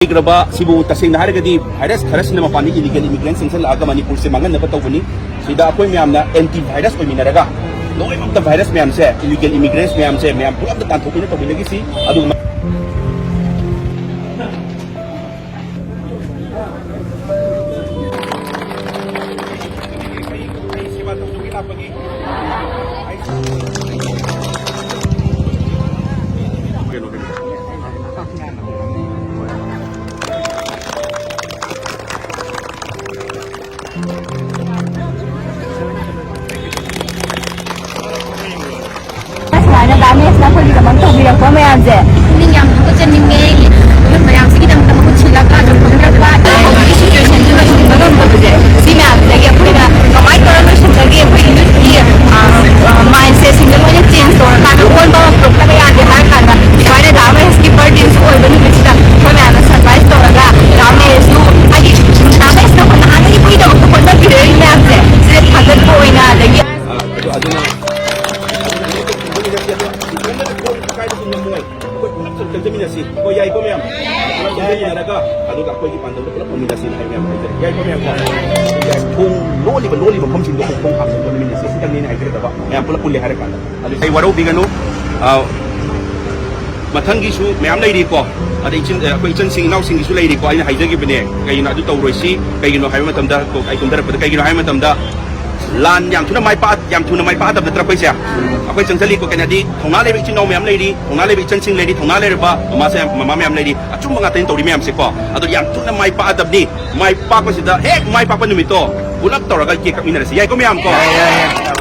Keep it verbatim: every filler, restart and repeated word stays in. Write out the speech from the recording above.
ꯂꯩꯈ꯭ꯔꯕ ꯁꯤꯕꯨ ꯇꯁꯦꯡꯅ ꯍꯥꯏꯔꯒꯗꯤ ꯚꯥꯏꯔꯁ ꯈꯔꯁꯤꯅ ꯃꯄꯥꯟꯗ ꯏꯂꯤꯒꯦꯜ ꯏꯃꯤꯒ꯭ꯔꯦꯟ ꯆꯪꯁꯤꯜꯂꯛꯑꯒ ꯃꯅꯤꯄꯨꯔꯁꯦ ꯃꯥꯡꯍꯟꯅꯕ ꯇꯧꯕꯅꯤ꯫ ꯁꯤꯗ ꯑꯩꯈꯣꯏ ꯃꯌꯥꯝꯅ ꯑꯦꯟꯇꯤ ꯚꯥꯏꯔꯁ ꯑꯣꯏꯃꯤꯟꯅꯔꯒ ꯂꯣꯏꯅꯃꯛꯇ ꯚꯥꯏꯔꯁ ꯃꯌꯥꯝꯁꯦ, ꯏꯂꯤꯒꯦꯜ ꯏꯃꯤꯒ꯭ꯔꯦꯟꯁ ꯃꯌꯥꯝꯁꯦ, ꯃꯌꯥꯝ ꯄꯨꯂꯞꯇ ꯇꯥꯟꯊꯣꯛꯇꯨꯅ ꯇꯧꯃꯤꯟꯅꯈꯤꯁꯤ꯫ ꯑꯗꯨꯒ ꯁꯨꯃꯥꯏꯅ ꯗꯥ ꯃꯍꯦꯁꯅ ꯑꯩꯈꯣꯏꯒꯤꯗꯃꯛ ꯇꯧꯕꯤꯔꯛꯄ ꯃꯌꯥꯝꯁꯦ ꯄꯨꯛꯅꯤꯡ ꯌꯥꯝ ꯊꯧꯒꯠꯆꯅꯤꯡꯉꯦ꯫ ꯑꯩꯈꯣꯏ ꯃꯌꯥꯝꯁꯤꯒꯤꯗꯃꯛꯇ ꯃꯍꯨꯠ ꯁꯤꯜꯂꯒ ꯑꯗꯨꯝ ꯈꯪꯅꯕ ꯑꯗꯨꯒꯤ ꯁꯤꯆꯨꯋꯦꯁꯟꯁꯦ ꯂꯣꯏꯁꯤꯟꯕ ꯉꯝꯗꯕꯁꯦ, ꯁꯤ ꯃꯌꯥꯝꯁꯤꯗꯒꯤ ꯑꯩꯈꯣꯏꯅ ꯀꯃꯥꯏꯅ ꯇꯧꯔ ꯂꯣꯏꯁꯤꯟꯒꯅꯤ? ꯑꯩꯈꯣꯏ ꯌꯨꯠꯀꯤ ꯃꯥꯏꯟꯁꯦꯠꯁꯤꯡꯁꯦ ꯂꯣꯏꯅ ꯆꯦꯟꯖ ꯇꯧꯔꯀꯥꯟꯗ ꯑꯑꯣꯟꯕ ꯑꯃ ꯄꯨꯔꯛꯇꯕ ꯌꯥꯗꯦ ꯍꯥꯏꯔ ꯀꯥꯟꯗ ꯁꯨꯃꯥꯏꯅ ꯗꯥ ꯃꯍꯦꯁꯀꯤ ꯕꯥꯔꯗꯦꯁꯨ ꯑꯣꯏꯕ ꯅꯨꯃꯤꯠꯁꯤꯗ ꯑꯩꯈꯣꯏ ꯃꯌꯥꯝꯅ ꯁꯔꯄ꯭ꯔꯥꯏꯁ ꯇꯧꯔꯒ ꯗꯥ ꯃꯍꯦꯁꯁꯨ ꯍꯥꯏꯗꯤ ꯗꯥ ꯃꯍꯦꯁꯅ ꯍꯥꯟꯅꯗꯒꯤ ꯑꯩꯈꯣꯏꯒꯤꯗꯃꯛꯇ ꯍꯣꯠꯅꯕꯤꯔꯛꯏ ꯃꯌꯥꯝꯁꯦ ꯁꯤꯗ ꯊꯥꯒꯠꯄ ꯑꯣꯏꯅ ꯑꯗꯒꯤ ꯑꯗꯨ ꯑꯗꯨꯅ ꯏꯇꯣꯝꯇꯅ ꯊꯣꯡ ꯀꯥꯏꯗꯁꯨ ꯉꯝꯃꯣꯏ꯫ ꯑꯩꯈꯣꯏ ꯄꯨꯂꯞ ꯆꯪꯁꯤꯟꯃꯤꯟꯅꯁꯤ꯫ ꯍꯣꯏ, ꯌꯥꯏꯀꯣ ꯃꯌꯥꯝ? ꯄꯨꯂꯞ ꯆꯪꯁꯤꯟꯃꯤꯟꯅꯔꯒ ꯑꯗꯨꯒ ꯑꯩꯈꯣꯏꯒꯤ ꯄꯥꯟꯗꯝꯗ ꯄꯨꯂꯞ ꯐꯪꯃꯤꯟꯅꯁꯤ ꯍꯥꯏꯕ ꯃꯌꯥꯝ ꯍꯥꯏꯖꯔꯤ꯫ ꯌꯥꯏꯀꯣ ꯃꯌꯥꯝ? ꯌꯥꯏ꯫ ꯊꯣꯡ ꯂꯣꯜꯂꯤꯕ, ꯂꯣꯜꯂꯤꯕ ꯃꯐꯝꯁꯤꯡꯗꯣ ꯑꯩꯈꯣꯏ ꯈꯣꯡ ꯍꯥꯝꯖꯤꯟꯕ ꯅꯨꯃꯤꯠ ꯑꯁꯤ ꯁꯤꯇꯪꯅꯦ ꯑꯩꯅ ꯍꯥꯏꯖꯒꯗꯕ꯫ ꯃꯌꯥꯝ ꯄꯨꯂꯞ ꯄꯨꯜꯂꯦ ꯍꯥꯏꯔ ꯀꯥꯟꯗ꯫ ꯑꯗꯨ ꯑꯩ ꯋꯥꯔꯧꯕꯤꯒꯅꯨ꯫ ꯑ, ꯃꯊꯪꯒꯤꯁꯨ ꯃꯌꯥꯝ ꯂꯩꯔꯤꯀꯣ꯫ ꯑꯗꯩ ꯏꯆꯤꯟ-, ꯑꯩꯈꯣꯏ ꯏꯆꯟꯁꯤꯡ ꯏꯅꯥꯎꯁꯤꯡꯒꯤꯁꯨ ꯂꯩꯔꯤꯀꯣ꯫ ꯑꯩꯅ ꯍꯥꯏꯖꯈꯤꯕꯅꯦ, ꯀꯩꯒꯤꯅꯣ ꯑꯗꯨ ꯇꯧꯔꯣꯏꯁꯤ꯫ ꯀꯩꯒꯤꯅꯣ ꯍꯥꯏꯕ ꯃꯇꯝꯗ, ꯑꯩ ꯀꯨꯝꯊꯔꯛꯄꯗ ꯀꯩꯒꯤꯅꯣ ꯍꯥꯏꯕ ꯃꯇꯝꯗ ꯂꯥꯟ ꯌꯥꯝ ꯊꯨꯅ ꯃꯥꯏ ꯄꯥꯛ-, ꯌꯥꯝ ꯊꯨꯅ ꯃꯥꯏ ꯄꯥꯛꯑꯗꯕ ꯅꯠꯇ꯭ꯔꯥ ꯑꯩꯈꯣꯏꯁꯦ? ꯑꯩꯈꯣꯏ ꯆꯪꯁꯤꯜꯂꯤꯀꯣ, ꯀꯩꯅꯣꯗꯤ ꯊꯧꯅꯥ ꯂꯩꯕ ꯏꯆꯤꯟ ꯏꯅꯥꯎ ꯃꯌꯥꯝ ꯂꯩꯔꯤ, ꯊꯧꯅꯥ ꯂꯩꯕ ꯏꯆꯟꯁꯤꯡ ꯂꯩꯔꯤ, ꯊꯧꯅꯥ ꯂꯩꯔꯕ ꯃꯃꯥꯁꯦ, ꯃꯃꯥ ꯃꯌꯥꯝ ꯂꯩꯔꯤ꯫ ꯑꯆꯨꯝꯕ ꯉꯥꯛꯇꯅꯤ ꯇꯧꯔꯤ ꯃꯌꯥꯝꯁꯦꯀꯣ꯫ ꯑꯗꯣ ꯌꯥꯝ ꯊꯨꯅ ꯃꯥꯏ ꯄꯥꯛꯑꯗꯕꯅꯤ꯫ ꯃꯥꯏ ꯄꯥꯛꯄꯁꯤꯗ ꯍꯦꯛ ꯃꯥꯏ ꯄꯥꯛꯄ ꯅꯨꯃꯤꯠꯇꯣ ꯄꯨꯂꯞ ꯇꯧꯔꯒ ꯀꯦꯛ ꯀꯛꯃꯤꯟꯅꯔꯁꯤ꯫ ꯌꯥꯏꯀꯣ ꯃꯌꯥꯝ ꯀꯣ? ꯌꯥꯏ, ꯌꯥꯏ, ꯌꯥꯏ꯫